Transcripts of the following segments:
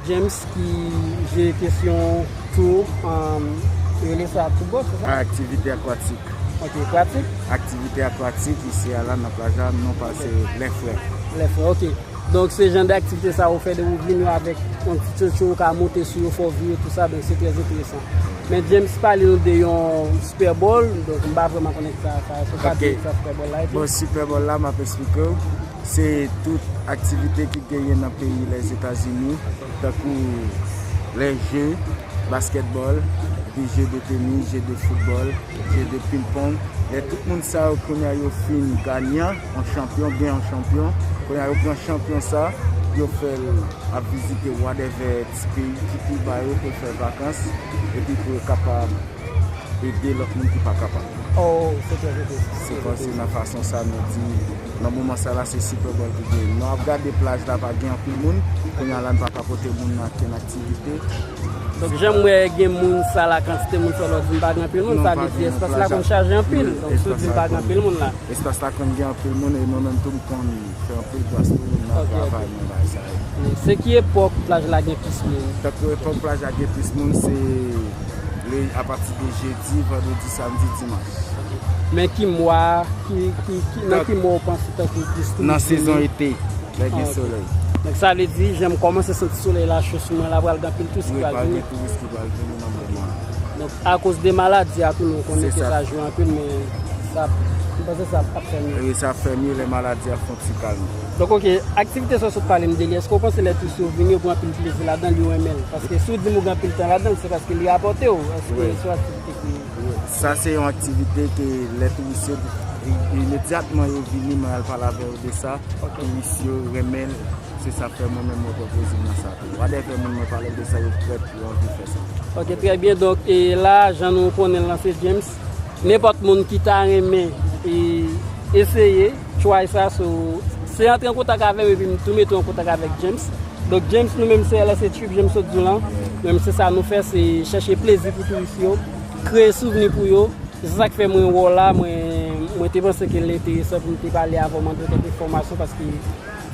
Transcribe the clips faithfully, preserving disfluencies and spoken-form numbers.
James ki jere kesyon tou, um, yo rele sa tou bò, se sa? Aktivite akwatik. Ok, pratik? Aktivite akwatik isi a la nan plaj la, non pa se lè frè. Lè frè, ok. Donk, se jan de aktivite sa ou fè de ou vini avèk yon ti tchotcho, ou ka monte sou yo, fè w vire, tou sa, donk se trè enteresan. Men James, pale nou de yon Super Bowl, donk m pa vrèman konnen sa, sa, se pa Ok. Di sa Super Bowl la, epi Bon, Super Bowl la, m ap eksplike w. Se tout aktivite ki genyen nan peyi Lèzetazini, tankou lè je baskètbòl, epi je de tenis, je de foutbòl, je de pingpong. Lè tout moun sa yo kounye a yo fin ganyan, yon chanpyon, gen yon chanpyon, kounye a yo pran chanpyon sa, yo fè l ap vizite whatever ti peyi ki pi ba yo pou l fè vakans, epi pou yo kapab ede lòt moun ki pa kapab. Oh, se trè enteresan. Se kòmsi nan fason sa nou di, nan moman sa la, se Super Bowl ki genyen. Nou ap gade plaj la pa gen anpil moun, kounye a la n pa ka pote moun nan kenn aktivite. Donk, jan m wè gen moun sa la, kantite moun sa w di m pa gen anpil moun, Non, sa pa vle di gen espas la plaj la. Konn chaje anpil. Wi, Donk, si w di m pa gen anpil moun la. Espas la konn gen anpil moun, e mwen menm tou m konn fè anpil gras tou nan Ok, ok. travay mwen bagay sa yo. Se ki epòk plaj la gen plis moun? Tankou epòk plaj la gen plis moun, se le, apati de jedi, vandredi, samdi, dimanch. Men ki mwa, ki, ki, ki, nan ki mwa w panse tankou plis touris vini? Nan sezon ete, lè gen Ah, ok. solèy. Donk, sa vle di, jan m kòmanse santi solèy la cho sou mwen la, pral gen anpil touris ki Wi, pral pral vini. gen touris ki pral vini nan moman an. Donk, akoz de maladi a tou, nou konnen Se ke sa. sa jwe anpil, men sa, m panse sa ap fè mye. Wi, sa ap fè mye, lè maladi a fè yon ti kalme. Donk, ok, aktivite sa w sot pale m de li, èske w panse lè touris yo vini, yo pran anpil plezi ladan l, yo renmen l? Paske si w di m ou gen anpil tan ladan l, se paske li rapòte w. Èske Wi. se yon aktivite ki Wi. Sa se yon aktivite ke lè touris yo, i-, imedyatman yo vini, mwen al pale avè yo de sa, Ok. touris yo renmen l, se sa fè mwen menm mwen pran plezi m nan sa tou. Whatever moun mwen pale de sa, yo prèt, yo anvi fè sa. Ok, trè byen. Donk, e la, jan nou konnen l lan, se James. Nenpòt moun ki ta renmen e eseye, try sa, so, se antre an kontak avè m epi m tou mete w an kontak avèk James. Donk, James, nou menm, se L S A Trip, jan m sot di w lan. Nou menm, se sa nou fè, se chèche plezi pou touris yo, kreye souvni pou yo. Se sa k fè mwen wè w la, mwen, mwen te panse ke l enteresan pou m te pale avè w, mande w kèk enfòmasyon, paske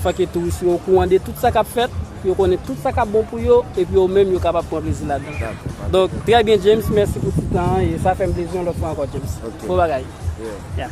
fò ke touris yo okouran de tout sa k ap fèt, pou yo konnen tout sa k ap bon pou yo, epi yo menm yo kapab pran plezi ladan. Dakò, pa de Donk, pwoblèm. Trè byen, James, mèsi pou ti tan an, e sa fè m plezi yon lòt fwa ankò, James. Ok. Bon bagay. Yeah. Yeah.